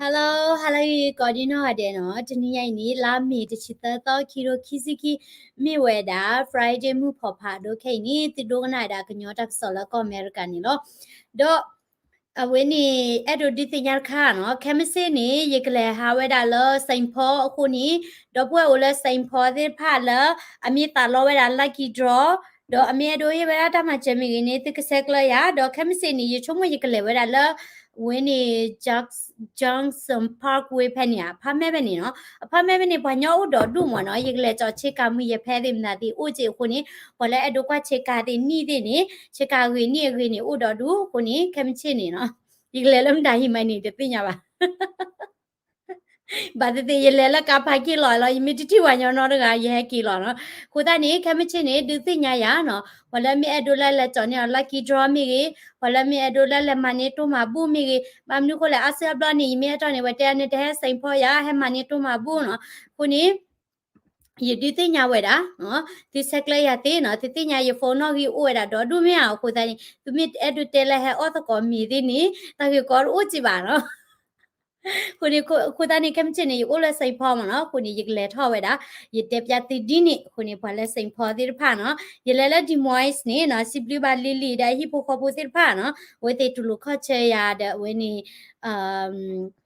Hello, hello ကိးဒံနီၢ်ဂၤဒဲးနီၤ, တနံၤညါအံၤန့ၣ် လါမ့ၤတဆံသၢသီ ခံကထိခံဆံခံ မ့ၢ်ဝဲဒၣ် Friday မုၢ်ဖီဖးဒိၣ်ခဲအံၤန့ၣ် သုဒိကနၣ်ဝဲဒၣ်ကညီတၢ်ကစီၣ်လၢကီၢ်အမဲရကၤန့ၣ်လီၤ. ဒီး အဝဲန့ၣ် အဲၣ်ဒိးဒုးသ့ၣ်ညါတခါနီၤ, ခဲမုၢ်ဆ့ၣ်န့ၣ် ယကလဲၤဟးဝဲဒၣ်လၢ Saint Paul အဃိန့ၣ်, ဒီပုၢ်ဝဲၢ်အိၣ်လၢ Saint Paul သ့ၣ်တဖၣ်လၢ အမ့ၢ်သးလီဝဲဒၣ် lucky draw ဒီးအမ့ၢ်အဲၣ်ဒိးဟ့ၣ်ဝဲဒၣ်တၢ်မၤစၢၤမ့ၢ်ဂ့ၤန့ၣ် သုကဆဲးကျၢယၤ, ဒီးခဲမုၢ်ဆ့ၣ်န့ၣ် ယဆိကမိၣ်ယကလဲၤဝဲဒၣ်လၢ အဝဲန့ၣ် Judson, Judson Parkway ဖဲန့ၣ် apartment ဖဲန့ၣ်နီၤ, apartment ဖဲန့ၣ် ပှၤညီအိၣ်ဒီးဒူၣ်မ့ၢ်နီၤ, ယကလဲၤကၠီၤဆ့ကၤမုၢ်ယဲၢ်ဖဲသ့ၣ်မနုၤသ့ၣ်အိၣ်က့အဃိန့ၣ်, ပှၤလၢအဲၣ်ဒိးကွၢ်ဆ့ကၤသ့ၣ်နံၣ်သ့ၣ်န့ၣ်, ဆ့ကၤအဂ့ၤနံၣ်အဂ့ၤန့ၣ် အိၣ်ဒီးဒူၣ်အဃိန့ၣ် ခဲမုၢ်ဆ့ၣ်န့ၣ်နီၤ, ယကလဲၤလၢမတၤဟံၣ်မးန့ၣ် တသ့ၣ်ညါဘၣ် ဘၣ်သ့ၣ်သ့ၣ် ယလဲၤလၢကါ parking lot လီၤ, ယမ့ၢ်တထံၣ်ပှၤညီနီတဂၤ ယဟဲက့ၤလီၤနီၤ. အဃိသတးန့ၣ် ခဲမုၢ်ဆ့ၣ်န့ၣ် ဒုးသ့ၣ်ညါယၤနီၤ, ပှၤလၢမ့ၢ်အဲၣ်ဒိးလၢလဲၤကၠီၤန့ၢ်အီၤ lucky draw မ့ၢ်ဂ့ၤ, ပှၤလၢမ့ၢ်အဲၣ်ဒိးလၢလဲၤမၤန့ၢ်တိၢ်မၤဘူၣ်မ့ၢ်ဂ့ၤ, ဘၣ်မနုၤဃိလဲၣ် အါစုအါဘျီန့ၣ် ယမ့ၢ်အဲၣ်ဒိးန့ၣ် ဝဲတဲနတဟဲ Saint Paul ယၤ ဟဲမၤန့ၢ်တိၢ်မၤဘူၣ်နီၤ, အဃိန့ၣ် ယဒုးသ့ၣ်ညါဝဲဒၣ်, သုဆဲးကျၢယၤသ့နီၤ, သုသ့ၣ်ညါယ phone နီၣ်ဂံၢ်အိၣ်ဝဲဒၣ်ဒီဒူၣ်မ့ၢ်ဧါ, အဃိသတးန့ၣ် သုမ့ၢ်အဲၣ်ဒိးတဲလၢဟဲအီၣ်သကိးမ့ၤသ့ၣ်န့ၣ် တၢ်ဂ့ၢ်ကီတအိၣ်က့ဘၣ်နီၤ. အဃိန့ၣ် အဃိသတးန့ၣ် ခဲမုၢ်ဆ့ၣ်န့ၣ် ယအိၣ်လၢ Saint Paul မ့ၢ်နီၤ, အဃိန့ၣ် ယကလဲၤထီၣ်ဝဲဒၣ်, ယတဲပျးသုဒ်န့ၣ်, အဃိန့ၣ် ပှၤလၢ Saint Paul သ့ၣ်တဖၣ်နီၤ, ယလဲၤလၢ Des Moines န့ၣ်နီၤ, စံးဘျုးဘၣ်လံၤလံၤဒီးဟံၣ်ဖိဃီဖိသ့ၣ်တဖၣ်နီၤ, အဝဲသ့ၣ်တူၢ်လိာ်ခီၣ်ဆၢယၤဒီးအဝဲန့ၣ်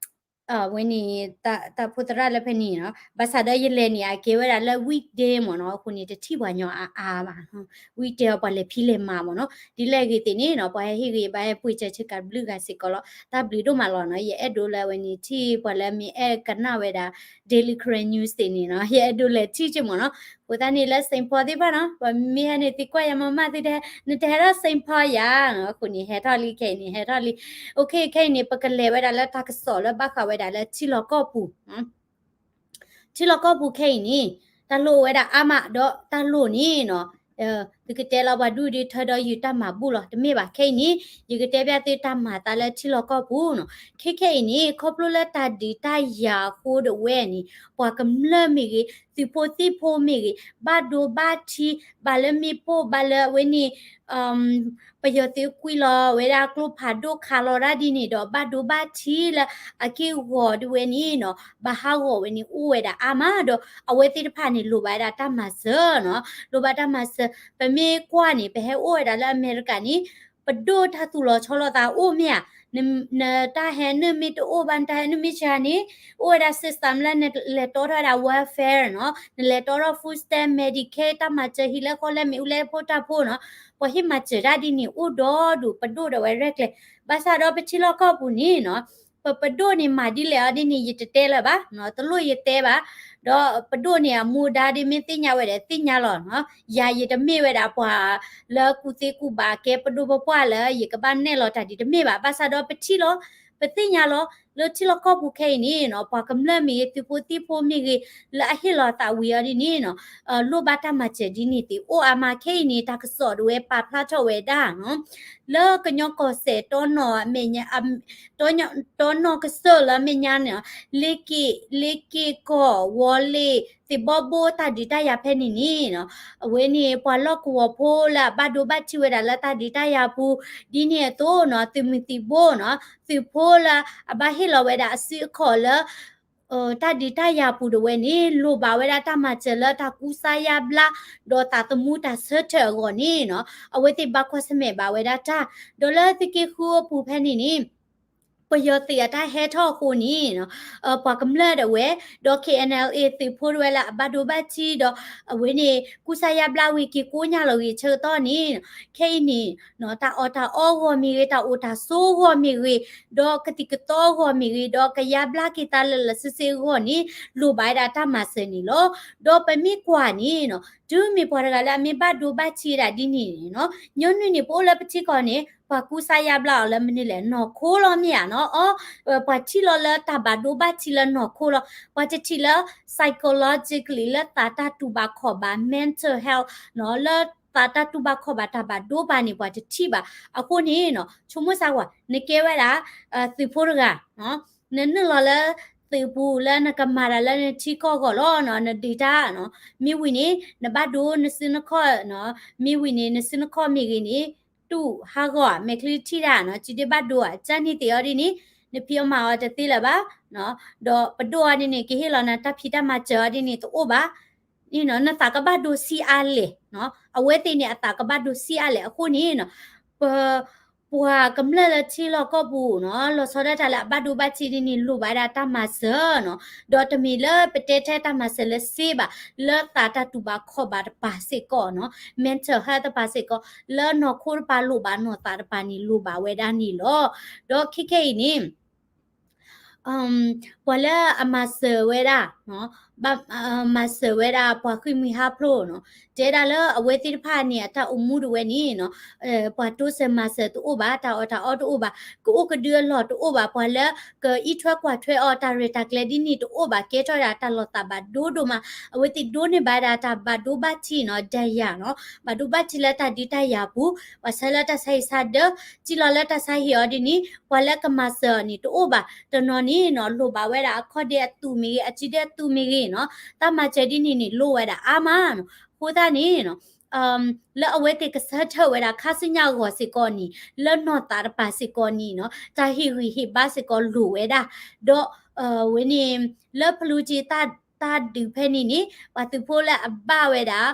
အဝဲန့ၣ် တၢ်ဖိသရၣ်လၢဖဲန့ၣ်နီၤ, ဘၣ်ဆၣ်ဒီးယလဲၤန့ၣ် အကဲဝဲဒၣ်လၢ weekday မ့ၢ်နီၤ, အဃိန့ၣ် တထံၣ်ပှၤညီအါအါဘၣ်, weekday အီၤပှၤလဲၤဖံးလဲၤမၤမ့ၢ်နီၤ, ဒ်လဲၣ်ဂ့ၤသ့ၣ်န့ၣ်နီၤ, ပှၤဟဲဟ့ၣ်ဂ့ၤဘၣ်ဟဲပှ့ၤစၢၤဆ့ကၤတဘျုးဂၤစ့ၢ်ကီးလီၤ, တၢ်ဘျုးဒိၣ်မးလီၤနီၤ, ယအဲၣ်ဒိးလၢအဝဲန့ၣ် ထံၣ်ပှၤလၢမ့ၢ်အဲၣ်ကနၣ်ဝဲဒၣ် Daily Karen News သ့ၣ်န့ၣ်နီၤ, ယအဲၣ်ဒိးလဲၤထံၣ်က့မ့ၢ်နီၤ, အဃိသတးန့ၣ်လၢ Saint Paul သ့ၣ်တဖၣ်နီၤ, ပှၤမ့ၢ်ဟဲန့ၣ်သံကွၢ်ယၤမ့ၢ်မ့ၢ်သ့ၣ်တဲ နတဟဲထီၣ် Saint Paul ယၤ, အဃိန့ၣ် ဟဲထီၣ်လံခဲအံၤန့ၣ် ဟဲထီၣ်လံ, OK ခဲအံၤန့ၣ် ပကလဲၤဝဲဒၣ်လၢတၢ်ကစီၣ်လၢဘၣ်ဃးဝဲဒၣ်လၢထံလီၢ်ကီၢ်ပူၤ ထံလီၢ်ကီၢ်ပူၤခဲအံၤန့ၣ် တၢ်လိၣ်ဝဲဒၣ်အါမးဒီးတၢ်လိၣ်န့ၣ်နီၤ, သုကတဲလီၤပှၤဒူၣ်ဒုးထၢဒီးယုာ်တၢ်မၤဘူၣ်လီၤ, တမ့ၢ်ဘၣ်ခဲအံၤန့ၣ်, ယကတဲပျးသုတၢ်မၤသးလၢထံလီၢ်ကီၢ်ပူၤနီၤ, ခဲခဲအံၤန့ၣ် ခီဖျိလၢတၢ်ဒုးတၢ်ယၤအဃိဒၣ်ဝဲန့ၣ် ပှၤကမျၢၢ်မ့ၢ်ဂ့ၤ, သုးဖိသံၣ်ဖိမ့ၢ်ဂ့ၤ, ဘၣ်ဒိဘၣ်ထံး, ဘၣ်လၢမ့ၣ်ပိၢ်, ဘၣ်လၢအဝဲန့ၣ် ပယီၤသုးကွံာ်လီၤဝဲဒၣ်ကျိဖးဒိၣ်ခးလီၤတၢ်ဒ်န့ၣ်ဒီး ဘၣ်ဒိဘၣ်ထံးလၢအက့ၢ်ဂီၤဒၣ်ဝဲန့ၣ်နီၤ, ဘၣ်ဟးဂီၤဝဲန့ၣ်အိၣ်ဝဲဒၣ်အါမးဒီး အဝဲသ့ၣ်တဖၣ်န့ၣ် လိၣ်ဘၣ်ဝဲဒၣ်တၢ်မၤစၢၤနီၤ, လိၣ်ဘၣ်တၢ်မၤစၢၤ, ပမ့ၢ်ကွၢ်န့ၣ် ပဟဲအိၣ်ဝဲဒၣ်လၢအမဲရကၤန့ၣ် ပဒိၣ်တၢ်သူၣ်လီၤဆီလီၤသးအိၣ်မ့ၢ်ဧါ, နတၢ်ဟဲနုာ်မ့ၢ်တအိၣ်ဘၣ် နတၢ်ဟဲနုာ်မ့ၢ်ဆါန့ၣ်, အိၣ်ဝဲဒၣ် system လၢနလဲၤတီထီၣ်ဝဲဒၣ် welfare နီၤ, နလဲၤတီထီၣ် food stamp, Medicaid, တၢ်မၤစၢၤဟံၣ်လဲၢ်ဃီလဲၢ်မ့ၣ်အူလဲၢ်ဖိတၢ်ဖိနီၤ, ပှၤဟ့ၣ်မၤစၢၤတၢ်ဒ်န့ၣ်အိၣ်ဒီဒူၣ် ပဒိၣ်ဒီးဝဲရဲၣ်ကျဲၤ, ဘၣ်ဆၣ်ဒီးပထံလီၢ်ကီၢ်ပူၤန့ၣ်နီၤ, ပပဒိၣ်န့ၣ်မၤဒ်လဲၣ်အီၤဒ်န့ၣ် ယတတဲလၢၤဘၣ်, တလိၣ်ယတဲဘၣ်, ဒီးပဒိၣ်န့ၣ်အမူဒါဒ်မ့ၢ်သ့ၣ်ညါဝဲဒီးသ့ၣ်ညါလီၤနီၤ, ယၤယတမ့ၢ်ဝဲဒၣ်ပှၤလၢကူၣ်သ့ကူၣ်ဘၣ်ကဲပဒိၣ်ပပှၢ်လၢ ယကဘၣ်နဲၣ်လီၤတၢ်ဒ်တမ့ၢ်ဘၣ်, ဘၣ်ဆၣ်ဒီးပထံၣ်လီၤ, ပသ့ၣ်ညါလီၤ, လၢထံလီၢ်ကီၢ်ပူၤခဲအံၤန့ၣ်နီၤ, ပှၤကမျၢၢ်မ့ၢ်ဂ့ၤ သုးဖိသံၣ်ဖိမ့ၢ်ဂ့ၤ, လၢအဟ့ၣ်လီၤသးဝံၤအီၤဒ်န့ၣ်နီၤ, လိၣ်ဘၣ်တၢ်မၤစၢၤဒ်န့ၣ်သ့ၣ်အိၣ်အါမးခဲအံၤန့ၣ် တၢ်ကစီၣ်ဒၣ်ဝဲပာ်ဖျါထီၣ်ဝဲဒၣ်နီၤ, လၢကညီကီၢ်စဲၣ်တီနီၢ်မဲာ်ညါ တီနီၢ်ကစၢၢ်လၢမဲာ်ညါန့ၣ်, လ့က့ၣ်, လ့က့ၣ်ကီၢ်, ဝီၤလ့ၣ်, သ့ၣ်ဘီဘိတၢ်ဒုးတၢ်ယၤဖဲန့ၣ်န့ၣ်နီၤ, အဝဲန့ၣ် ပှၤလီၢ်ကဝီၤဖိလၢအဘၣ်ဒိဘၣ်ထံးဝဲဒၣ်လၢတၢ်ဒုးတၢ်ယၤပူၤ, ဒ်န့ၣ်အသိးနီၤ, သုးမုၢ်သံၣ်ဘိနီၤ, သုးဖိလၢအဘၣ်ဟ့ၣ်လီၤဝဲဒၣ်အစုအခီၣ်လၢ တၢ်ဒုးတၢ်ယၤပူၤဒၣ်ဝဲန့ၣ် လိၣ်ဘၣ်ဝဲဒၣ်တၢ်မၤစၢၤလၢတၢ်ကူစါယါဘျါ, ဒီးသးသမူတၢ်ဆၢထၢၣ်အဂီၢ်န့ၣ်နီၤ, အဝဲသ့ၣ်ဘၣ်ကွၢ်ဆၢၣ်မဲာ်ဘၣ်ဝဲဒၣ်တၢ်, ဒီးလၢသုးက့ဃုအပူၤဖဲန့ၣ်န့ၣ် ပယီၤသုးအတၢ်ဟဲထီၣ်အဃိန့ၣ်, ပှၤကမျၢၢ်ဒၣ်ဝဲ, ဒီး K N L A သုးဖိဒၣ်ဝဲလၢအဘၣ်ဒိဘၣ်ထံးဒီး အဝဲန့ၣ် ကူစါယါဘျါဝံၤက့ၤကိးညါလီၤဂ့ၤဆၢကတီၢ်န့ၣ်, ခဲအံၤန့ၣ် တၢ်အီၣ်တၢ်အီအဂီၢ်မ့ၢ်ဂ့ၤ, တၢ်အိၣ်တၢ်ဆိးအဂီၢ်မ့ၢ်ဂ့ၤ, ဒီးကသံၣ်ကသီအဂီၢ်မ့ၢ်ဂ့ၤ, ဒီးကယါဘျါက့ၤသးလၢာ်လၢာ်ဆ့ဆ့အဂီၢ်န့ၣ်, လိၣ်ဘၣ်ဝဲဒၣ်တၢ်မၤစၢၤန့ၣ်လီၤ. ဒီးပမ့ၢ်ကွၢ်န့ၣ်နီၤ, တုၤမ့ၢ်ပှၤတဂၤလၢအမ့ၢ်ဘၣ်ဒိဘၣ်ထံးဒၣ်ဒ်န့ၣ်နီၤ, ညီနုၢ်န့ၣ် ပအိၣ်လၢပထံကီၢ်န့ၣ် ပှၤကူစါယါဘျါအီၤလၢမနုၤလဲၣ်, နီၢ်ခိလီၤမ့ၢ်ဧါနီၤ, အီ, ပှၤထံၣ်လီၤလၢတၢ်ဘၣ်ဒိဘၣ်ထံးလၢနီၢ်ခိလီၤ, ပှၤတထံၣ်လၢ psychologically လၢသးတၢ်တူၢ်ဘၣ်ခီၣ်ဘၣ် mental health နီၤ, လၢသးတၢ်တူၢ်ဘၣ်ခီၣ်ဘၣ်တၢ်ဘၣ်ဒိဘၣ်န့ၣ် ပှၤတထံၣ်ဘၣ်. အဃိန့ၣ်နီၤ, ဆိကမိၣ်စၢ်ကွၢ်, နကဲဝဲဒၣ် သုးဖိတဂၤ, နနုာ်လီၤလၢသုးပူၤလၢနကမၤတၢ်လၢနထံကီၢ်အဂီၢ်လီၤနီၤ, နဒုးတၢ်နီၤ, မ့ၢ်ဝံၤန့ၣ် နဘၣ်ဒိနစုနခီၣ်နီၤ, မ့ၢ်ဝံၤန့ၣ် နစုနခီၣ်မ့ၢ်ဂ့ၤန့ၣ် တူၢ်ဟးဂီၤဧါ, မဲာ်ချံထံၣ်တၢ်နီၤ, စုဒ့ဘၣ်ဒိဧါ, ကၢ်န့ၢ်သ့ၣ်အီၤဒ်န့ၣ် နဖံးအီၣ်မၤအီၣ်တသ့လၢၤဘၣ်, ဒီးပဒိၣ်အီၤဒ်န့ၣ် ကဟ့ၣ်လီၤနၤတၢ်ဖံးတၢ်မၤစၢၤအီၤဒ်န့ၣ် တအိၣ်ဘၣ်, နသးကဘၣ်ဒိဆံးအါလဲၣ်, အဝဲသ့ၣ်န့ၣ် အသးကဘၣ်ဒိဆံးအါလဲၣ်အဃိန့ၣ် ပ ပှၤကမျၢၢ်လၢထံလီၢ်ကီၢ်ပူၤနီၤ လီၤဆီဒၣ်တၢ်လၢအဘၣ်ဒိဘၣ်ထံးဒ်န့ၣ် လိၣ်ဘၣ်ဝဲဒၣ်တၢ်မၤစၢၤနီၤ, ဒီးတမ့ၢ်လၢပတဲထဲတၢ်မၤစၢၤလၢစ့ဘၣ်, လၢသးတၢ်တူၢ်ဘၣ်ခီၣ်ဘၣ်တပၤစ့ၢ်ကီးနီၤ, mental health တပၤစ့ၢ်ကီး, လၢနီၢ်ခိတပၤလိၣ်ဘၣ် နီၢ်သးတပၤန့ၣ်လိၣ်ဘၣ်ဝဲဒၣ်န့ၣ်လီၤ. ဒီးခဲခဲအံၤန့ၣ် ပှၤလၢအမၤစၢၤဝဲဒၣ်, မၤစၢၤဝဲဒၣ်ပှၤဃ့ၢ်မှံဟးဖျိးနီၤ, တဲဒၣ်လၢအဝဲသ့ၣ်တဖၣ်န့ၣ် အတၢ်အိၣ်မူဒၣ်ဝဲန့ၣ်နီၤ, ပှၤတိစၢၤမၤစၢၤတအိၣ်ဘၣ်, တၢ်အီၣ်တၢ်အီတအိၣ်ဘၣ်, ကအိၣ်ကဒုအလီၢ်တအိၣ်ဘၣ်, ပှၤလၢကအံးထွဲကွၢ်ထွဲအီၤတၢ်ရဲၣ်တၢ်ကျဲၤဒ်န့ၣ်တအိၣ်ဘၣ်, ကဲထီၣ်ဝဲဒၣ်တၢ်လီၤသးဘၣ်ဒိဒိၣ်မး, အဝဲသ့ၣ်ဒိးန့ၢ်ဘၣ်ဝဲဒၣ်တၢ်ဘၣ်ဒိဘၣ်ထံးနီၤ, ဒဏ်ရာနီၤ, ဘၣ်ဒိဘၣ်ထံးလၢတၢ်ဒုးတၢ်ယၤပူၤ, ဘၣ်ဆၣ်လၢတၢ်ဆါဟံၣ်ဆါဒၢ, စံၣ်လီၤလၢတၢ်ဆါဟံၣ်အီၤဒ်န့ၣ် ပှၤလၢကမၤစၢၤအီၤန့ၣ်တအိၣ်ဘၣ်, တနီၤန့ၣ်နီၤ လိၣ်ဘၣ်ဝဲဒၣ်အခီၣ်ဒ့အသုးမ့ၢ်ဂ့ၤ, အစုဒ့အသုးမ့ၢ်ဂ့ၤနီၤ, တၢ်မၤစၢၤဒ်န့ၣ်န့ၣ် လိၣ်ဝဲဒၣ်အါမးနီၤ, အဃိသတးန့ၣ် လၢအဝဲသ့ၣ်ကဆၢထၢၣ်ဝဲဒၣ်ခါဆူညါအဂီၢ်စ့ၢ်ကီးန့ၣ် လၢနီၢ်သးတပၤစ့ၢ်ကီးန့ၣ်နီၤ တၢ်ဟ့ၣ်ဂံၢ်ဟ့ၣ်ဘါစ့ၢ်ကီးလိၣ်ဝဲဒၣ်, ဒီးဝဲန့ၣ် လၢဖလူးက့တၢ်ဒုးဖဲန့ၣ်န့ၣ် ပှၤသုးဖိလၢအဘၣ်ဝဲဒၣ်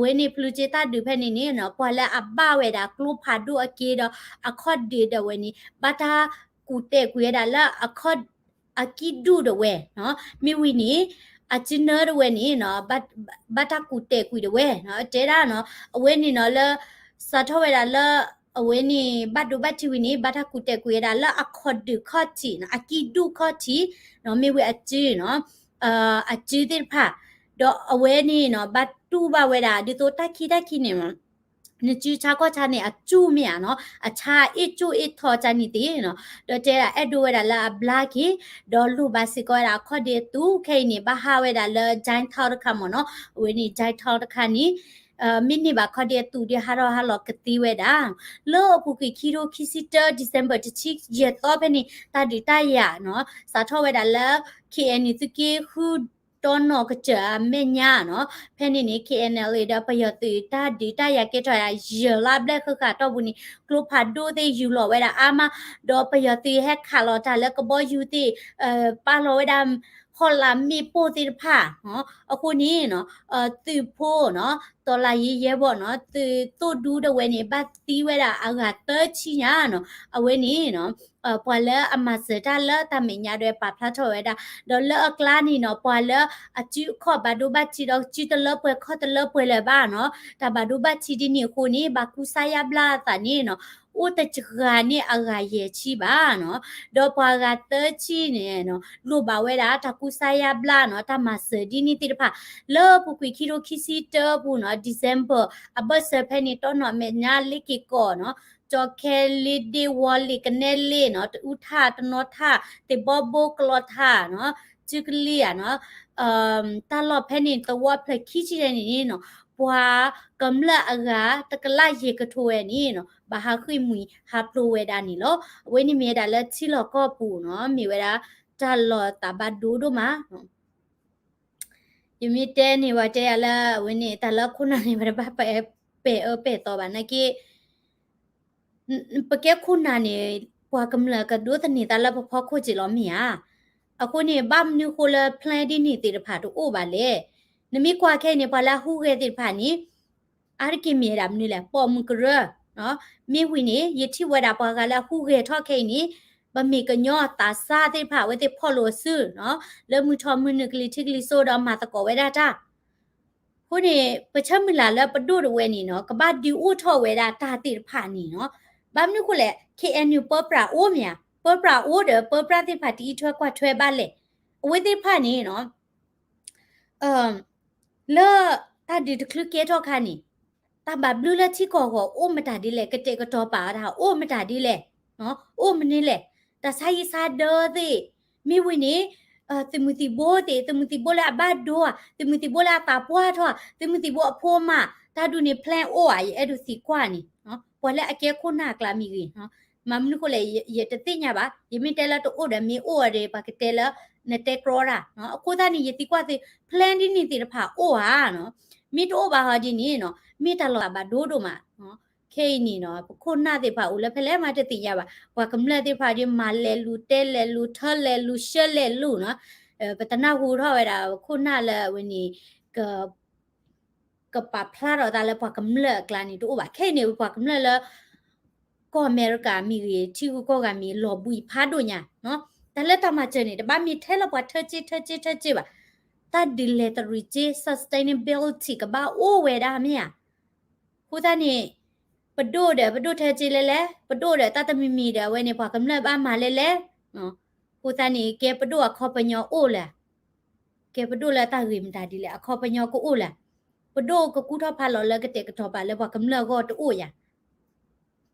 ဝဲန့ၣ်ဖလူးက့တၢ်ဒုးဖဲန့ၣ်န့ၣ် ပှၤလၢအဘၣ်ဝဲဒၣ်ကျိဖးဒိၣ်အက့ဒီး အခီၣ်ဒ့ဒီးဝဲန့ၣ် ဘၣ်တၢ်ကူၣ်တဲာ်ကွံာ်ဝဲဒၣ်လၢအခီၣ် အကံၣ်ဒူၣ်ဒၣ်ဝဲ, မ့ၢ်ဝံၤန့ၣ် အစုနၢဒၣ်ဝဲန့ၣ် ဘၣ်တၢ်ကူၣ်တဲာ်ကွံာ်ဒၣ်ဝဲ, တဲဒၣ်နီၤ အဝဲန့ၣ်နီၤလၢ စးထီၣ်ဝဲဒၣ်လၢ အဝဲန့ၣ် ဘၣ်ဒိဘၣ်ထံးဝံၤန့ၣ် ဘၣ်တၢ်ကူၣ်တဲာ်ကွံာ်ဝဲဒၣ်လၢအခီၣ်ဒ့ခီၣ်ထံး အကံၣ်ဒူၣ်ခီၣ်ထံး မ့ၢ်ဝံၤအစုနီၤ အစုသ့ၣ်တဖၣ်, ဒီးအဝဲန့ၣ်နီၤ ဘၣ်တူၢ်ဘၣ်ဝဲဒၣ် ဒ်သိးတၢ်ခံတၢ်ခံန့ၣ် နစုဆါခီၣ်ဆါန့ၣ် အစူၣ်မ့ၢ်ဧါနီၤ အဆါအ့ၣ်ကၠိၣ်အ့ၣ်ထီၣ်ကန့ၣ်သ့ၣ်နီၤ ဒီးတဲဒၣ်အဲၣ်ဒိးဝဲဒၣ်လၢအဘျါက့ၤ ဒီးလိၣ်ဘၣ်စ့ၢ်ကီးဝဲဒၣ်အခီၣ်ဒ့အသုး ခဲအံၤန့ၣ် ဘၣ်ဟးဝဲဒၣ်လၢ Jaintia တခါမ့ၢ်နီၤ အဝဲန့ၣ် Jaintia တခါန့ၣ် မ့ၢ်န့ၢ်ဘၣ်ခီၣ်ဒ့အသုးဒီးဟးထီၣ်ဟးလီၤကသ့ဝဲဒၣ် လၢအပူၤကွံာ်ခံထိခံဆံတၢ December တဆံယဲၢ်သီဖဲန့ၣ် တၢ်ဒုးတၢ်ယၤနီၤ စးထီၣ်ဝဲဒၣ်လၢ KNU သုးက့ဃု တီနီၣ်ကစၢၢ်အမဲာ်ညါနီၤ ဖဲန့ၣ်န့ၣ် KNLA ဒီးပယီၤသုးတၢ်ဒုးတၢ်ယၤကဲထီၣ်ယဲၢ်လါဘျဲၣ်ဃၣ်ဃၣ်တီၢ်ပူၤန့ၣ် ကျိဖးဒိၣ်သ့ၣ်ယူၤလီၤဝဲဒၣ်အါမး ဒီးပယီၤသုးဟဲခးလီၤတၢ်လၢကဘီယူၤသ့ၣ် ပာ်လီၤဝဲဒၣ် ဟီၣ်လာ်မ့ၣ်ပိၢ်သ့ၣ်တဖၣ် အဃိန့ၣ် သုးဖိနီၤ တော်လှန်ရေးရဲဘော်နီၤ သုးသိၣ်ဒူဒၣ်ဝဲန့ၣ် ဘၣ်သံဝဲဒၣ်အဂၤသၢဆံညါနီၤ အဝဲန့ၣ် ပှၤလၢအမၤစၢၤတၢ်လၢတၢ်မဲာ်ညါဒၣ်ဝဲပာ်ဖျါထီၣ်ဝဲဒၣ် ဒီးလၢအကျါန့ၣ်နီၤ ပှၤလၢအစုအခီၣ်ဘၣ်ဒိဘၣ်ထံးဒီးစုတလၢပှဲၤခီၣ်တလၢပှဲၤလၢၤဘၣ်နီၤ တၢ်ဘၣ်ဒိဘၣ်ထံးဒ်န့ၣ်အဃိန့ၣ် ဘၣ်ကူစါယါဘျါအသးန့ၣ်နီၤ အိၣ်တစှၤန့ၢ်အဂၤယဲၢ်ဆံဘၣ်နီၤ ဒီးပှၤဂၤသၢဆံန့ၣ်နီၤ လိၣ်ဘၣ်ဝဲဒၣ်တၢ်ကူစါယါဘျါနီၤ တၢ်မၤစၢၤဒ်န့ၣ်သ့ၣ်တဖၣ် လၢအပူၤကွံာ်ခံထိခံဆံတၢပူၤနီၤ December အဘၢၣ်စၢၤဖဲန့ၣ် တီနီၣ်အမဲာ်ညါလ့က့ၤကီၢ်နီၤ ကၠီၤခဲလ့ဒ့ဝီၤလ့ၣ်ကနဲလ့နီၤ တအူထၣ်တနီၤထၣ် သ့ၣ်ဘီဘိကလီၤထၣ်နီၤ စုကလံၤဧါနီၤ တၢ်လီၢ်ဖဲန့ၣ် သဝီဖျၢၣ်ခံဆံန့ၣ်န့ၣ်နီၤ ပှၤကမျၢၢ်အဂၤ တကလးယဲၢ်ကထိဝဲန့ၣ်နီၤ ဘၣ်ဟးဃ့ၢ်မှံဟးဖျိးဝဲဒၣ်န့ၣ်လီၤ. အဝဲန့ၣ်မ့ၢ်ဝဲဒၣ်လၢထံလီၢ်ကီၢ်ပူၤနီၤ မ့ၢ်ဝဲဒၣ် တၢ်လီၤသးဘၣ်ဒိဒိၣ်မး ယမ့ၢ်တဲန့ၣ် ပှၤတဲယၤလၢအဝဲန့ၣ် တၢ်လၢခိၣ်နၢ်န့ၣ် ပတဘၣ်ပဲာ်အၢပဲာ်သီဘၣ်နာ်က့ ပကဲခိၣ်နၢ်န့ၣ် ပှၤကမျၢၢ်ကဒိးသန့ၤသးလၢပဖီခိၣ်က့ၤလီၤမ့ၢ်ဧါ. အဃိန့ၣ် ဘၣ်မနုၤဃိလၢ plan ဒ်န့ၣ်သ့ၣ်တဖၣ်တအိၣ်ဘၣ်လဲၣ်. နမ့ၢ်ကွၢ်ခဲအံၤန့ၣ် ပှၤလၢအဟူးဂဲၤသ့ၣ်တဖၣ်န့ၣ် အါတက့ၢ်မ့ၢ်ဝဲဒၣ်မနုၤလဲၣ် ပိာ်မုၣ်ကရၢ, မ့ၢ်ဝံၤန့ၣ် ယထံၣ်ဝဲဒၣ်ပှၤဂၤလၢအဟူးဂဲၤထီၣ်ခဲအံၤန့ၣ် ပမ့ၢ်ကညီသးစၢ်သ့ၣ်တဖၣ် အဝဲသ့ၣ်ဖီၣ်လိာ်အစု လၢမုၢ်ထီၣ်မုၢ်နုာ်ကလံၤထံးကလံၤစိးဒီးမၤသကိးဝဲဒၣ်တၢ် အဃိန့ၣ် ပဆၢမုၢ်လၢ်လၢပဒိၣ်တဝဲန့ၣ်နီၤ ကဘၣ်ဒုးအိၣ်ထီၣ်ဝဲဒၣ်တၢ်သ့ၣ်တဖၣ်န့ၣ်နီၤ. ဘၣ်မနုၤဃိလဲၣ် ခ့ၣ်အဲၣ်ယူၣ် ပၢပြးအိၣ်မ့ၢ်ဧါ, ပၢပြးအိၣ်ဒီး ပၢပြးသ့ၣ်တဖၣ်တအံးထွဲကွၢ်ထွဲဘၣ်လဲၣ်. အဝဲသ့ၣ်တဖၣ်န့ၣ်နီၤ လၢတၢ်ဒုးတချုးကဲထီၣ်ခါန့ၣ် တၢ်ဘၣ်ဘျုးလၢထံကီၢ်အဂီၢ်အိၣ်မတၤဒ်လဲၣ်, ကတဲာ်ကတီၤပာ်အီၤတၢ်အိၣ်မတၤဒ်လဲၣ်, အိၣ်မနုၤလဲၣ်, တၢ်ဆါဟံၣ်ဆါဒၢသ့ၣ်, မ့ၢ်ဝံၤန့ၣ် သုးမုၢ်သံၣ်ဘိသ့ၣ်, သုးမုၢ်သံၣ်ဘိလၢအဘၣ်ဒိဧါ, သုးမုၢ်သံၣ်ဘိလၢအသးပှၢ်ထီၣ်, သုးမုၢ်သံၣ်ဘိအဖိအမါ, တၢ်ဒုးန့ၣ် plan အိၣ်ဧါ, ယအဲၣ်ဒိးသံကွၢ်န့ၣ်, ပှၤလၢအကဲခိၣ်နၢ်အကျါမ့ၢ်ဂ့ၤ, မ့ၢ်မနုၤဃိလဲၣ် ယတသ့ၣ်ညါဘၣ်, ယမ့ၢ်တဲလၢတအိၣ်ဒီးမ့ၢ်အိၣ်ဒီး ပှၤကတဲလၢ နတဲကြီတၢ်, အဃိသတးန့ၣ် ယသံကွၢ်သု plan ဒ်န့ၣ်သ့ၣ်တဖၣ်အိၣ်ဧါ, မ့ၢ်တအိၣ်ဘၣ်ဟီဒ်န့ၣ် မ့ၢ်တၢ်လီၤသးဘၣ်ဒိဒိၣ်မး ခဲအံၤန့ၣ်နီၤ ပခိၣ်နၢ်သ့ၣ်တဖၣ်အိၣ်လၢဖဲလဲၣ်မးတသ့ၣ်ညါဘၣ်. ပှၤကမျၢၢ်သ့ၣ်တဖၣ်ဒီး မၤလဲၤလူၤ တဲလဲၤလူၤ ထၢလဲၤလူၤ ရှဲလဲၤလူၤနီၤ, ပတနၢ်ဟူထီၣ်ဝဲဒၣ် ပခိၣ်နၢ်လၢအဝဲန့ၣ် ကပာ်ဖျါထီၣ်သးလၢပှၤကမျၢၢ်အကျါန့ၣ်တအိၣ်ဘၣ်. ခဲအံၤန့ၣ် ပှၤကမျၢၢ်လၢ ကီၢ်အမဲရကၤမ့ၢ်ဂ့ၤ ထံဂုၤကီၢ်ဂၤမ့ၢ် လီၤဘှံးဖးဒိၣ်ညါ. တၢ်လၢတၢ်မၤစၢၤန့ၣ် တဘၣ်မ့ၢ်ထဲလၢပှၤထၢစ့ထၢစ့ထၢစ့ဘၣ်. တၢ်ဒုးလဲၤတရံးစ့ sustainability ကဘၣ်အိၣ်ဝဲဒၣ်မ့ၢ်ဧါ. အဃိသတးန့ၣ် ပဒိၣ်ဒီး ပဒိၣ်ထၢစ့လဲၣ်လဲၣ်, ပဒိၣ်ဒီးတၢ်တမံၤမံၤဒီး အဝဲန့ၣ် ပှၤကမျၢၢ်ဘၣ်မၤလဲၣ်လဲၣ်. အဃိသတးန့ၣ် ကဲပဒိၣ်အခီပညီအိၣ်လၢၤ ကဲပဒိၣ်လၢတၢ်ဂ့ၤမတၤဒ်လဲၣ် အခီပညီကအိၣ်လၢၤ. ပဒိၣ်ကကူၣ်ထီၣ်ဖးလီၤလၢကတဲာ်ကတီၤပာ်လၢပှၤကမျၢၢ်အဂီၢ်တအိၣ်ယၤ.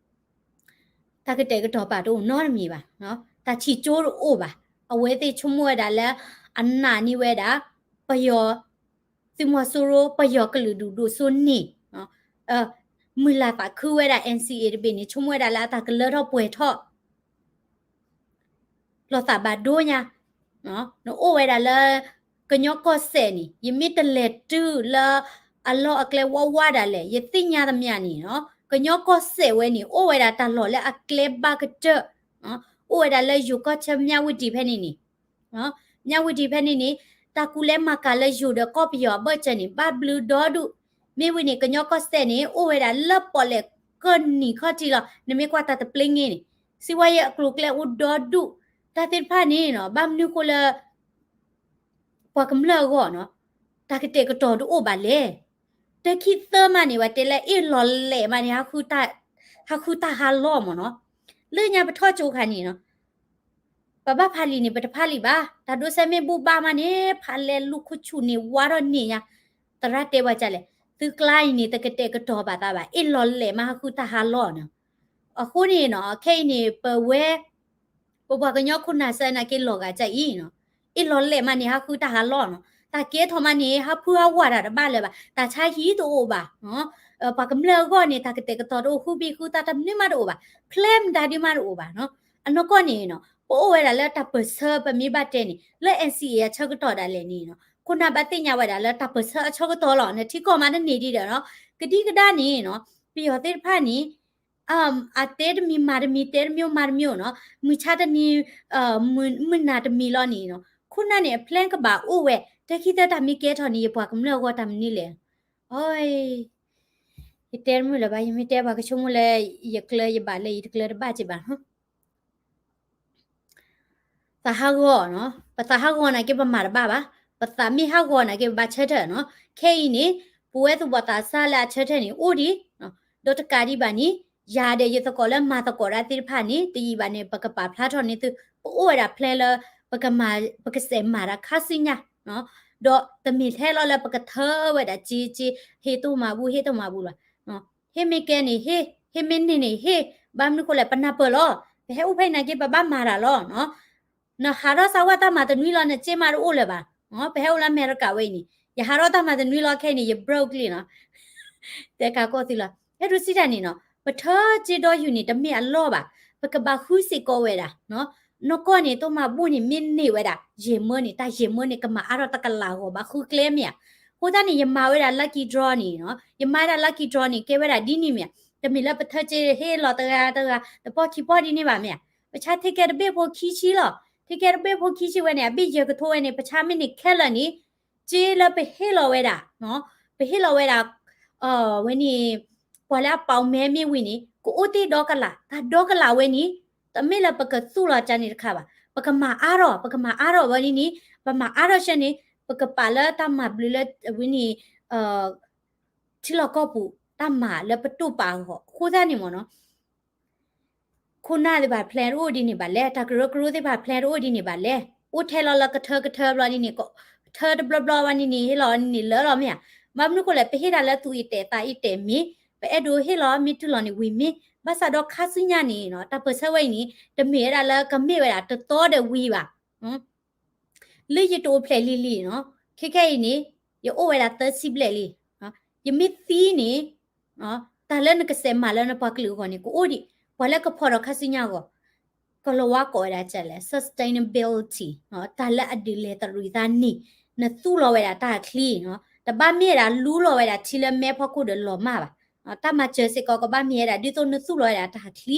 တၢ်ကတဲာ်ကတီၤပာ်တအိၣ်နီတမံၤဘၣ်. တၢ်ထံၣ်ကၠိတအိၣ်ဘၣ်. အဝဲသ့ၣ်ဆိကမိၣ်ဝဲဒၣ်လၢ အနာ်န့ၢ်ဝဲဒၣ် ပယီၤ သုးမီၤစိရိၤ ပယီၤကလုာ်ဒူၣ်ဒိၣ်စိန့ၣ် မုၢ်လၢ်သးခုဝဲဒၣ် NCA တဘ့ၣ်န့ၣ် ဆိကမိၣ်ဝဲဒၣ်လၢအတၢ်ကလၢထီၣ်ပှဲၤထီၣ် လီၤသးဘၣ်ဒိညါ. နအိၣ်ဝဲဒၣ်လၢ ကညီကီၢ်စဲၣ်န့ၣ် ယမ့ၢ်တလဲၤတုၤလၢ အလီၢ်အကျဲဝါဝါဒၣ်လဲာ် ယသ့ၣ်ညါသမျှန့ၣ်နီၤ ကညီကီၢ်စဲၣ်ဝဲန့ၣ် အိၣ်ဝဲဒၣ်တၢ်လီၢ်လၢအကျဲဘၣ်ကတၢၢ်, အိၣ်ဝဲဒၣ်လၢယိၤကီၢ်ဆၢ မြဝတီ ဖဲန့ၣ်န့ၣ် မြဝတီ ဖဲန့ၣ်န့ၣ် တၢ်ကူလဲမၤကၤလၢယိၤဒီးကီၢ်ပယီၤအဘၢၣ်စၢၤန့ၣ် ဘၣ်ဘျုးဒီဒူၣ်. မ့ၢ်ဝံၤန့ၣ် ကညီကီၢ်စဲၣ်န့ၣ် အိၣ်ဝဲဒၣ်လၢပီၣ်လဲၣ်ကၢၢ်နံၤခီၣ်ထံးလီၤ. နမ့ၢ်ကွၢ်တၢ်တပျ့ၤန့ၣ် စံးဝါယဲအကျိၤအကျဲအိၣ်ဒီဒူၣ်. တၢ်သ့ၣ်တဖၣ်န့ၣ်နီၤ ဘၣ်မနုၤဃိလၢ ပှၤကမျၢၢ်အဂီၢ်နီၤ တၢ်ကတဲာ်ကတီၤတအိၣ်ဘၣ်လဲၣ်. တခံသၢမးန့ၣ် ပှၤတဲလၢအ့ၣ်လီၤလဲၣ်မးန့ၣ် ဟးဃုတၢ်ဟးလီၢ်မ့ၢ်နီၤ. လၢညါပထီၣ်ကၠိခါန့ၣ်နီၤ ပဘၣ်ဖးလံာ်န့ၣ် ပတဖးလံာ်ဘၣ်. တၢ်ဒိးစဲမ့ၢ်ဘူၣ်ဘၣ်မးန့ၣ် ဖးလဲၤလူၤခိၣ်ဆူၣ်န့ၣ် ဝါထီၣ်န့ၢ်ညါ. သရၣ်တဲပှၤဒ်လဲၣ်, သုကျါအံၤန့ၣ် တကတဲာ်ကတီၤဘၣ်သးဘၣ်, အ့ၣ်လီၤလဲၣ်မး ဟးဃုတၢ်ဟးလီၢ်နီၤ. အဃိန့ၣ်နီၤ ခဲအံၤန့ၣ် ပဝဲ ပပှၤကညီခိၣ်နၢ်စဲနာ်က့ လီၤဂာ်ဒ်အံၤနီၤ, အ့ၣ်လီၤလဲၣ်မးန့ၣ် ဟးဃုတၢ်ဟးလီၢ်နီၤ. တၢ်ကဲထီၣ်မးန့ၣ် ဟးဖုဟးဝးတၢ်တဘၣ်လၢၤဘၣ်, တၢ်ဆါဟံၣ်တအိၣ်ဘၣ် ပှၤကမျၢၢ်အဂီၢ်န့ၣ် တၢ်ကတဲာ်ကတီၤတအိၣ်, ဃုဘ့ၣ်ဃုသၣ်တၢ်မနုၤမးတအိၣ်ဘၣ်, ဖျဲမတၤဒုမးတအိၣ်ဘၣ်နီၤ. အနီၢ်ကီၢ်န့ၣ်နီၤ ပအိၣ်ဝဲဒၣ်လၢတၢ်ပၢၢ်ဆၢ ပမ့ၢ်ဘၣ်တဲန့ၣ် လၢ NCA အဆၢကတီၢ်ဒၣ်လဲာ်န့ၣ်နီၤ ခိၣ်နၢ်ဘၣ်သ့ၣ်ညါဝဲဒၣ်လၢတၢ်ပၢၢ်ဆၢအဆၢကတီၢ်လီၤ. နထံကီၢ်မးတန့ၢ်ဒံးဒီးနီၤ ကဒံကဒါန့ၣ်နီၤ ပယီၤသ့ၣ်တဖၣ်န့ၣ် အတဲတမံၤမၤတမံၤ တဲတမံၤမၤတမံၤနီၤ, မုၢ်ဆါတနံၤ မုၢ်နၤတမံၤလီၤန့ၣ်နီၤ ခိၣ်နၢ်န့ၣ် အ plan ကဘၣ်အိၣ်ဝဲ, တခံသၢတၢ်မ့ၢ်ကဲထီၣ်န့ၣ် ယပှၤကမျၢၢ်အဂီၢ်တၢ်မနုၤလဲၣ်. အီ, ယတဲတမုာ်လၢၤဘၣ်, ယမ့ၢ်တဲပှၤကဆိကမိၣ်လၢ ယကျၢၤယဘၣ်လၢယတကျၢၤတဘၣ်က့ၤဘၣ်နီၤ. သးဟးဂီၤနီၤ, ပသးဟးဂီၤနာ်က့ ပမၤတဘၣ်ဘၣ်, ပသးမ့ၢ်ဟးဂီၤနာ်က့ ပဘၣ်ဆၢထၢၣ်နီၤ. ခဲအံၤန့ၣ် ပဝဲသူၣ်ဘီၣ်သးစၢ်လၢအဆၢထၢၣ်န့ၣ် အိၣ်ဒံး, ဒီးတကးဒံးဘၣ်န့ၣ် ယၤဒီးယသကိးလၢမၤသကိးတၢ်သ့ၣ်တဖၣ်န့ၣ် တယံာ်ဘၣ်န့ၣ် ပကပာ်ဖျါထီၣ်န့ၢ်သု, ပအိၣ်ဝဲဒၣ် plan လၢ ပကမၤ, ပကစးမၤတၢ်ခါဆူညါ, ဒီးတမ့ၢ်ထဲလီၤလၢပကထၢဝဲဒၣ်စ့စ့, ဟ့ၣ်တၢ်မၤဘူၣ် ဟ့ၣ်တၢ်မၤဘူၣ်လီၤ. ဟ့ၣ်မ့ၢ်ကဲန့ၣ်ဟ့ၣ်, ဟ့ၣ်မ့ၢ်န့ၢ်န့ၣ်ဟ့ၣ်, ဘၣ်မနုၤဃိလဲၣ် ပနၢ်ပၢၢ်လီၤ. ပဟဲအိၣ်ဖဲအံၤနာ်က့ ပဘၣ်မၤတၢ်လီၤ. နဟးထီၣ်စၢဝဲတၢ်မၤတနွံလီၤ နစ့မးတအိၣ်လၢၤဘၣ်. ပဟဲအိၣ်လၢအမဲရကၤဝဲအံၤန့ၣ် ယဟးထီၣ်တၢ်မၤတနွံလီၤ ခဲအံၤန့ၣ် ယ broke လံနီၤ. တဲကးကီၢ်သုလီၤ. အဲၣ်ဒိးစံးတၢ်န့ၣ်နီၤ ပထၢစ့ဒီယူၤန့ၣ် တမ့ၢ်အလီၢ်ဘၣ်, ပကဘၣ်ဃုစ့ၢ်ကီးဝဲဒၣ် နီၢ်ကီၢ်န့ၣ် တၢ်မၤဘူၣ်န့ၣ် မ့ၢ်န့ၢ်ဝဲဒၣ် ယဲၢ်မၢန့ၣ် တၢ်ယဲၢ်မၢန့ၣ် ကမၤအါထီၣ်တကလးဂီၤဘၣ် ဃုကျဲမ့ၢ်ဧါ. အဃိသတးန့ၣ် ယမၤဝဲဒၣ် lucky draw န့ၣ်နီၤ, ယမၤဝဲဒၣ် lucky draw န့ၣ် ကဲဝဲဒၣ်ဒ်န့ၣ်မ့ၢ်ဧါ. တမ့ၢ်လၢပထၢစ့ဟ့ၣ်လီၤတဂၤတဂၤ တပီၢ်ခံပီၢ်ဒ်န့ၣ်ဘၣ်မ့ၢ်ဧါ. ပဆါ ticket တဘ့ၣ်ဖိခံဆံလီၤ. ticket တဘ့ၣ်ဖိခံဆံဝဲန့ၣ် အဘ့ၣ်ယဲၢ်ကထိဝဲန့ၣ် ပဆါမ့ၢ်န့ၢ်ခဲလၢာ်န့ၣ် စ့လၢပဟ့ၣ်လီၤဝဲဒၣ်, ပဟ့ၣ်လီၤဝဲဒၣ် ဝဲန့ၣ် ပှၤလၢအပာ်အီၤမဲမ့ၢ်ဝံၤန့ၣ် ကအိၣ်တ့ၢ်ဒီကလး, တၢ်ဒီကလးဝဲန့ၣ် တမ့ၢ်လၢပကသူၣ်လီၤကန့ၣ်တခါဘၣ်, ပကမၤအါထီၣ်, ပကမၤအါထီၣ်ဝဲန့ၣ်န့ၣ်, ပမၤအါထီၣ်ဆၢန့ၣ် ပကပာ်လၢတၢ်မၤဘျုးလၢဝဲန့ၣ် ထံလီၢ်ကီၢ်ပူၤ တၢ်မၤလၢပတိၢ်ပာ်အဂီၢ်. အဃိသတးန့ၣ်မ့ၢ်နီၤ ခိၣ်နၢ်သ့ၣ်တဖၣ် plan တအိၣ်ဒ်န့ၣ်ဘၣ်လဲၣ်, တၢ်ကရၢကရိသ့ၣ်တဖၣ် plan တအိၣ်ဒ်န့ၣ်ဘၣ်လဲၣ်. အိၣ်ထဲလီၤလၢကထၢကထၢဘျီဒ်န့ၣ်, ထၢတဘျီဘျီဘၣ်န့ၣ်န့ၣ် ဟ့ၣ်လီၤန့ၣ်လၢလီၤမ့ၢ်ဧါ. ဘၣ်မနုၤဃိလဲၣ်, ပဟ့ၣ်တၢ်လၢသူၣ်အံၤတဲာ်သးအံၤတဲာ်မ့ၢ်, ပအဲၣ်ဒိးဟ့ၣ်လီၤ မ့ၢ်တုၤလီၤန့ၣ်ဝံၤမ့ၢ်, ဘၣ်ဆၣ်ဒီးခါဆူညါန့ၣ်နီၤ တၢ်ပၢၢ်ဆၢဝဲအံၤန့ၣ် တမ့ၢ်ဝဲဒၣ်လၢကမ့ၢ်ဝဲဒၣ်တသီဒီးဝံၤဘၣ် လၢယတအိၣ်ဖျဲၣ်လံၤလံၤနီၤ, ခဲခဲအံၤန့ၣ် ယအိၣ်ဝဲဒၣ်သၢဆံဘျဲၣ်လံ. ယမ့ၢ်သံန့ၣ် တၢ်လၢနကစဲးမၤလၢနပှၤကလုာ်အဂီၢ်န့ၣ် ကအိၣ်ဒံး, ပှၤလၢကဖီၣ်ဒီးခါဆူညါအဂီၢ်, ကလီၤဝါကိးဝဲဒၣ်ဒ်လဲၣ် sustainability တၢ်လၢအဒုးလဲၤတရံးသးန့ၣ်, နသူၣ်လီၤဝဲဒၣ်တၢ်အချံ, တဘၣ်မ့ၢ်ဝဲဒၣ်လူလီၤဝဲဒၣ်ထံလၢမဲဖီခိၣ်ဒီးလီၤမၢ်ဘၣ်. တၢ်မၤစၢၤစ့ၢ်ကီးကဘၣ်မ့ၢ်ဝဲဒၣ် ဒ်သိးနသူၣ်လီၤဝဲဒၣ်တၢ်ချံ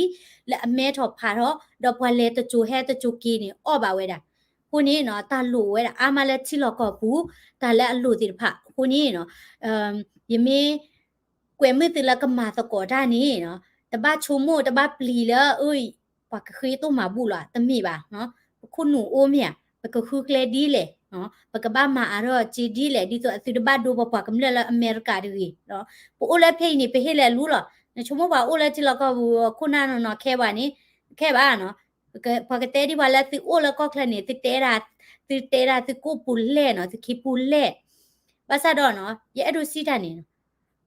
လၢအမဲထီၣ်ဖးထီၣ် ဒီးပှၤလဲၤတစိၤဟဲတစိၤက့ၤန့ၣ် အီၣ်ဘၣ်ဝဲဒၣ်. အဃိန့ၣ်နီၤ တၢ်လိၣ်ဝဲဒၣ်အါမးလၢထံလီၢ်ကီၢ်ပူၤ တၢ်လၢအလိၣ်သ့ၣ်တဖၣ်အဃိန့ၣ်နီၤ ယမ့ၢ် ကွဲးမုာ်သုလၢကမၤသကိးတၢ်န့ၣ်နီၤ တဘၣ်ဆိကမိၣ်တဘၣ်ပျံၤလၢ အၢ ပှၤကဃ့သိၣ်မၤဘူၣ်လီၤ တမ့ၢ်ဘၣ်. ပခိၣ်နူာ်အိၣ်မ့ၢ်ဧါ, ပကဃုကျဲဒ်လဲၣ်, ပကဘၣ်မၤအါထီၣ်စ့ဒ်လဲၣ် ဒ်သိးအသုတဘၣ်ဒိပပှၤကမျၢၢ်လၢအမဲရကၤတဂ့ၤ. ပအိၣ်လၢဖဲအံၤန့ၣ် ပဟ့ၣ်လၢလူလီၤ. နဆိကမိၣ်ပှၤအိၣ်လၢထံလီၢ်ကီၢ်ပူၤ ခိၣ်နၢ်နီၢ်နီၢ်ခဲဘၣ်န့ၣ် ခဲဘၣ်နီၤ ပှၤကတဲဒ်ပှၤလၢသုအိၣ်လၢကီၢ်ချၢန့ၣ် သုတဲဒၣ်, သုတဲဒၣ်သုကိၣ်ပူၤလဲၢ်နီၤ သုခံပူၤလဲၢ်. ဘၣ်ဆၣ်ဒီးနီၤ ယအဲၣ်ဒိးစံးတၢ်န့ၣ်နီၤ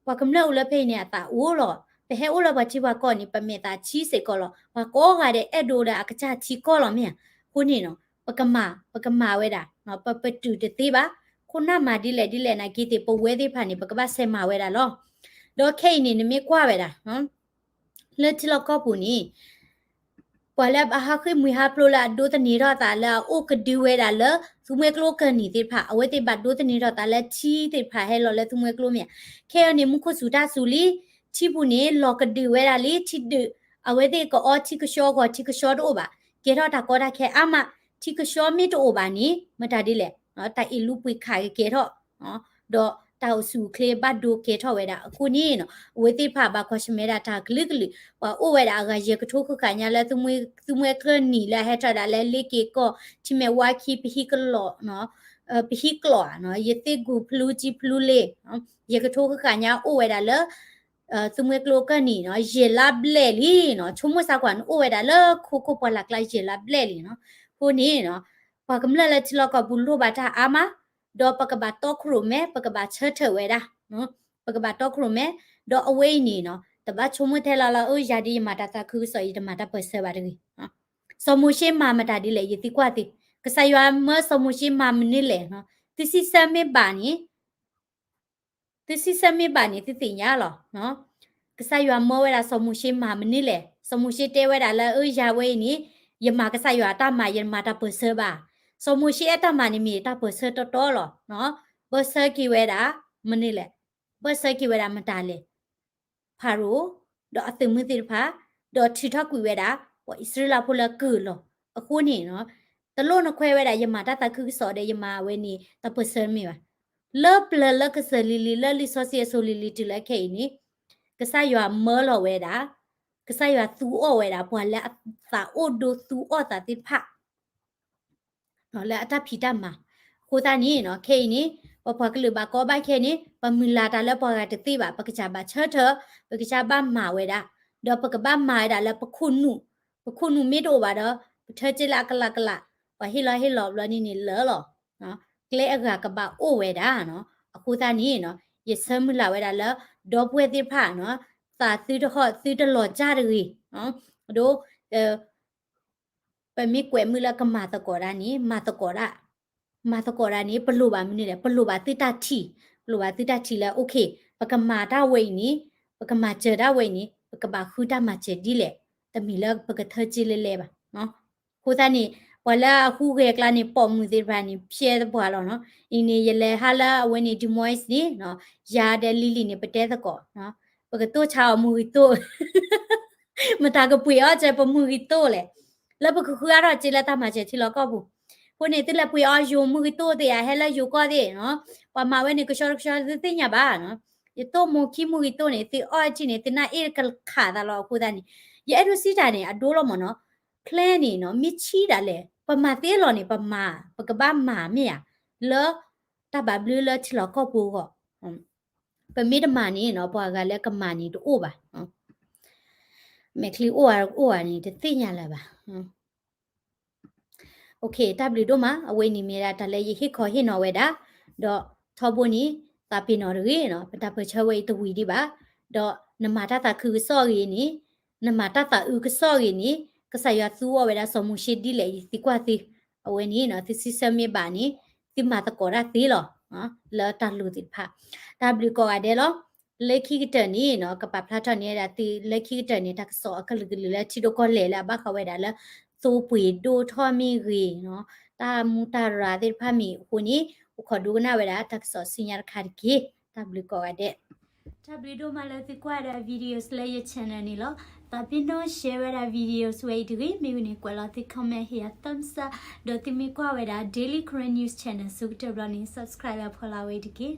ပှၤကမျၢၢ်အိၣ်လၢဖဲအံၤန့ၣ် အသးအိၣ်လီၤ. ပဟဲအိၣ်လၢပှၤထံပှၤကီၢ်န့ၣ် ပမဲာ်သးဆံးစ့ၢ်ကီးလီၤ. ပှၤကိးဂၤဒဲးအဲၣ်ဒိးဒီးအကစၢ်ထံကီၢ်လီၤမ့ၢ်ဧါ. အဃိန့ၣ်နီၤ ပကမၤ, ပကမၤဝဲဒၣ်, ပပတုာ်တသ့ဘၣ်. ခိၣ်နၢ်မၤဒ်လဲၣ်ဒ်လဲၣ်နာ်က့သ့ၣ် ပဝဲသ့ၣ်တဖၣ်န့ၣ် ပကဘၣ်ဆဲးမၤဝဲဒၣ်လီၤ. ဒီးခဲအံၤန့ၣ် နမ့ၢ်ကွၢ်ဝဲဒၣ် လၢထံလီၢ်ကီၢ်ပူၤန့ၣ် ပှၤလၢအဟးဃ့ၢ်မှံဟးဖျိးလၢအဒိးသန့ၤထီၣ်အသးလၢအအိၣ်ကဒုဝဲဒၣ်လၢ သူမှဲကျိကၢၢ်နံၤသ့ၣ်တဖၣ် အဝဲသ့ၣ်ဘၣ်ဒိးသန့ၤထီၣ်သးလၢထံသ့ၣ်တဖၣ်ဟဲလီၤလၢသူမှဲကျိမ့ၢ်ဧါ. ခဲအံၤန့ၣ် မူခိၣ်စူၤတၢ်စူၤလံ, ထံပူၤန့ၣ် လီၤကဒုဝဲဒၣ်လံ, ထံဒုး, အဝဲသ့ၣ်ကအီထံကဆှီဂီၤထံကဆှီတအိၣ်ဘၣ်, ကဲထီၣ်တၢ်ကီတၢ်ခဲအါမး, ထံကဆှီမ့ၢ်တအိၣ်ဘၣ်န့ၣ် မတၤဒ်လဲၣ်, တၢ်အ့ၣ်လူပှ့ၤခးကကဲထီၣ် ဒီးတၢ်အိၣ်ဆူၣ်အိၣ်ချ့ဘၣ်ဒိကဲထီၣ်ဝဲဒၣ်အဃိန့ၣ်နီၤ အဝဲသ့ၣ်တဖၣ်ဘၣ်ကွၢ်ဆၢၣ်မဲာ်ဒၣ်တၢ်ကလုာ်ကလုာ်, ပှၤအိၣ်ဝဲဒၣ်အဂၤယဲၢ်ကထိဃၣ်ဃၣ်ညါလၢ သူမှဲကျိနံၤလၢအဟဲထီၣ်ဒၣ်လၢလ့က့ၤကီၢ် ထံမဲာ်ဝါခံ ပဟံးကလီး, ပဟံးကလီးဧါ, ယသ့ၣ်ကူၣ်ဖလူကၠံဖလူလ့ၤ, ယဲၢ်ကထိဃၣ်ဃၣ်ညါအိၣ်ဝဲဒၣ်လၢ သူမှဲကျိကၢၢ်နံၤနီၤ ယဲၢ်လါဘျဲၣ်လံနီၤ, ဆိကမိၣ်စးကွၢ်နအိၣ်ဝဲဒၣ်လၢခိခိၣ်ပှၢ်လၢ်ကျါယဲၢ်လါဘျဲၣ်လံနီၤ, အဃိန့ၣ်နီၤ ပှၤကမျၢၢ်လၢထံလီၢ်ကီၢ်ပူၤလိၣ်ဘၣ်တၢ်အါမး, ဒီးပကဘၣ်တီခိၣ်ရိၣ်မဲ ပကဘၣ်ဆၢထၢၣ်ဝဲဒၣ်, ပကဘၣ်တီခိၣ်ရိၣ်မဲ, ဒီးအဝဲအံၤန့ၣ်နီၤ တဘၣ်ဆိကမိၣ်ထဲလီၤလၢ အၢ ယၤဒ်ယမၤတၢ်သးခုကစီၣ် ယတမၤတၢ်ပၢၢ်ဆၢဘၣ်တဂ့ၤ, စီၤမိၤၡ့မၤမတၤဒ်လဲၣ် ယသံကွၢ်သ့, ကစၢ်ယွၤမၢစီၤမိၤၡ့မၤမနုၤလဲၣ်, သုစံးဆၢမ့ၢ်ဘၣ်န့ၣ် သုစံးဆၢမ့ၢ်ဘၣ်န့ၣ် သုသ့ၣ်ညါလီၤ. ကစၢ်ယွၤမၢဝဲဒၣ်စီၤမိၤၡ့မၤမနုၤလဲၣ်, စီၤမိၤၡ့တဲဝဲဒၣ်လၢ အၢ ယၤဝဲအံၤန့ၣ် ယမၤကစၢ်ယွၤအတၢ်မၤ ယမၤတၢ်ပၢၢ်ဆၢဘၣ်. စီၤမိၤၡ့အတၢ်မၤန့ၣ်မ့ၢ်တၢ်ပၢၢ်ဆၢတီတီလီၤ. ဘၢၣ်ဆၢက့ၤဝဲဒၣ် မနုၤလဲၣ်, ဘၢၣ်ဆၢက့ၤဝဲဒၣ်မတၤလဲၣ် ဖၤရိၤ, ဒီးအသုးမုၢ်သ့ၣ်တဖၣ်, ဒီးထုးထီၣ်ကွံာ်ဝဲဒၣ် ပှၤအံၣ်စရ့လးဖိလၢကုၢ်လီၤ. အဃိန့ၣ်နီၤ တလိၣ်နခွဲးဝဲဒၣ် ယမၤတၢ်သးခုကစီၣ်ဒီး ယမၤအဝဲန့ၣ် တၢ်ပၢၢ်ဆၢမ့ၢ်ဘၣ်. လၢပျၢၤလၢကစၢၢ်လံၤလံၤ လၢလံာ်စီဆှံအစိၤလံၤလံၤတုၤလၢခဲအံၤန့ၣ် ကစၢ်ယွၤမၢလီၤဝဲဒၣ်, ကစၢ်ယွၤသူအီၣ်ဝဲဒၣ် ပှၤလၢအသးအိၣ်ဒိသူအီၣ်သးသ့ၣ်တဖၣ် လၢအတၢ်ဖံးတၢ်မၤ. အဃိသတးန့ၣ်နီၤ ခဲအံၤန့ၣ် ပပှၤကလုာ်ဘၣ်ကီဘၣ်ခဲန့ၣ် ပမုၢ်လၢ်တၢ်လၢပှၤဂၤတသ့ဘၣ်, ပကစၢ်ဘၣ်ဆၢထၢၣ်, ပကစၢ်ဘၣ်မၤဝဲဒၣ်, ဒီးပကဘၣ်မၤဝဲဒၣ်လၢပခိၣ်နူာ်, ပခိၣ်နူာ်မ့ၢ်တအိၣ်ဘၣ်ဒီး ပထၢစ့လၢအကလးကလး, ပှၤဟ့ၣ်လီၤဟ့ၣ်လီၤဘျီန့ၣ်န့ၣ်လၢာ်လီၤ. ကျဲအဂၤကဘၣ်အိၣ်ဝဲဒၣ်နီၤ. အဃိသတးန့ၣ်နီၤ ယဆၢမုၢ်လၢ်ဝဲဒၣ်လၢ ဒီပုၢ်ဝဲၢ်သ့ၣ်တဖၣ်နီၤ သးသုတဟီၣ်သုတလီၤစၢ်တဂ့ၤ, ဒီး ပမ့ၢ်ကွဲးမုာ်လၢကမၤသကိးတၢ်န့ၣ် မၤသကိးတၢ်, မၤသကိးတၢ်န့ၣ် ပလိၣ်ဘၣ်မနုၤလဲၣ်, ပလိၣ်ဘၣ်သုတၢ်ထံၣ်, ပလိၣ်ဘၣ်သုတၢ်ထံၣ်လၢ okay ပကမၤတၢ်ဝဲအံၤန့ၣ် ပကမၤစၢၤတၢ်ဝဲအံၤန့ၣ် ပကဘၣ်ဃုတၢ်မၤစၢၤဒ်လဲၣ်, တမ့ၢ်လၢပကထၢစ့လဲလဲဘၣ်. အဃိသတးန့ၣ် ပှၤလၢအဟူးဂဲၤအကျါန့ၣ် ပိာ်မုၣ်သ့ၣ်တဖၣ်န့ၣ် ဖျဲသပှၢ်လီၤနီၤ. အံၤန့ၣ် ယလဲၤဟးလၢအဝဲန့ၣ် Des Moines န့ၣ်နီၤ, ယၤဒီးလံၤလံၤန့ၣ် ပတဲသကိး, ပကတိၢ်ဆါအီၤမုၢ်ဂံၢ်တိၢ် မတၤကပှ့ၤအီၣ်စၢၤပမုၢ်ဂံၢ်တိၢ်လဲၣ်. လၢပကဃုအါထီၣ်စ့လၢတၢ်မၤစၢၤထံလီၢ်ကီၢ်ပူၤ. အဃိန့ၣ် သုလဲၤပှ့ၤအီၣ်ယိၤမုၢ်ဂံၢ်တိၢ်သ့ဧါ, ဟဲလၢယိၤကီၢ်သ့ၣ်နီၤ, ပှၤမၤဝဲန့ၣ်ကဆှီတကဆှီသုသ့ၣ်ညါဘၣ်နီၤ. ယတိၢ်မိၢ်ခံမုၢ်ဂံၢ်တိၢ်န့ၣ် သုအီၣ်အထံၣ်န့ၣ် သုနၢ်အ့ၣ်ကခးသးလီၤ. အဃိသတးန့ၣ် ယအဲၣ်ဒိးစံးတၢ်န့ၣ် အဒိလီၤမ့ၢ်နီၤ. ဖျဲန့ၣ်နီၤ မ့ၢ်ဆံးဒၣ်လဲာ် ပမၤသ့လီၤန့ၣ် ပမၤ ပကဘၣ်မၤမ့ၢ်ဧါ, လၢ တၢ်ဘၣ်ဘျုးလၢထံလီၢ်ကီၢ်ပူၤအဂီၢ်. ပမ့ၢ်တမၤန့ၣ်နီၤ ပှၤဂၤလၢကမၤန့ၣ်တအိၣ်ဘၣ်. မဲာ်ချံအိၣ်ဧါတအိၣ်ဧါန့ၣ် တသ့ၣ်ညါလၢၤဘၣ်. Okay တၢ်ဘျုးဒိၣ်မး, အဝဲန့ၣ်မ့ၢ်ဒၣ်တၢ်လၢယဟ့ၣ်ခီဟ့ၣ်နီၤဝဲဒၣ်, ဒီးထီဘိန့ၣ် သးပ့ၤနီၣ်တဂ့ၤနီၤ, ပတၢ်ပၢၢ်ဆၢဝဲအံၤတဝံၤဒံးဘၣ်, ဒီးနမၤတၢ်သးခုကစီၣ်ဂ့ၤန့ၣ်, နမၤတၢ်သးအုးကစီၣ်ဂ့ၤန့ၣ်, ကစၢ်ယွၤသူအီၣ်ဝဲဒၣ်စီၤမိၤၡ့ဒ်လဲၣ် ယသံကွၢ်သု, အဝဲန့ၣ်နီၤ သုစံးဆၢမ့ၢ်ဘၣ်န့ၣ် သုမၤသကိးတၢ်သ့လီၤ, လၢတၢ်လိၣ်သ့ၣ်တဖၣ်, တၢ်ဘျုးကိးဂၤဒဲးလီၤ. လၢခံကတၢၢ်န့ၣ်နီၤ ကပာ်ဖျါထီၣ်န့ၢ်ဝဲဒၣ်သုလၢခံကတၢၢ်န့ၣ် တၢ်ကစီၣ်အကလုာ်ကလုာ်လၢထံဒိၣ်ကီၢ်လဲၢ်လၢအဘၣ်ဃးဝဲဒၣ်လၢ သိပှ့ၤဒိၣ်ထီၣ်မ့ၢ်ဂ့ၤနီၤ, တၢ်မူတၢ်ရၤသ့ၣ်တဖၣ်မ့ၢ်အဃိန့ၣ် အိၣ်ခိးဒိကနၣ်ဝဲဒၣ်တၢ်ကစီၣ်ဆူညါတခါတက့ၢ်. တၢ်ဘျုးကိးဂၤဒဲး. တၢ်ဘျုးဒိၣ်မးလၢသုကွၢ်ဝဲဒၣ် videos လၢယ channel န့ၣ်လီၤ. သးပ့ၤနီၣ် share ဝဲဒၣ် videos ဝဲအံၤတဂ့ၤ. မ့ၢ်ဝံၤန့ၣ် ကွဲးလီၤသု comment ဟ့ၣ်ယၤ thumbs up, ဒီးသုမ့ၢ်ကွၢ်ဝဲဒၣ် Daily Karen News Channel ဆိကတၢၢ်ဘျီန့ၣ် subscribe လၢဖီလာ်ဝဲအံၤတက့ၢ်.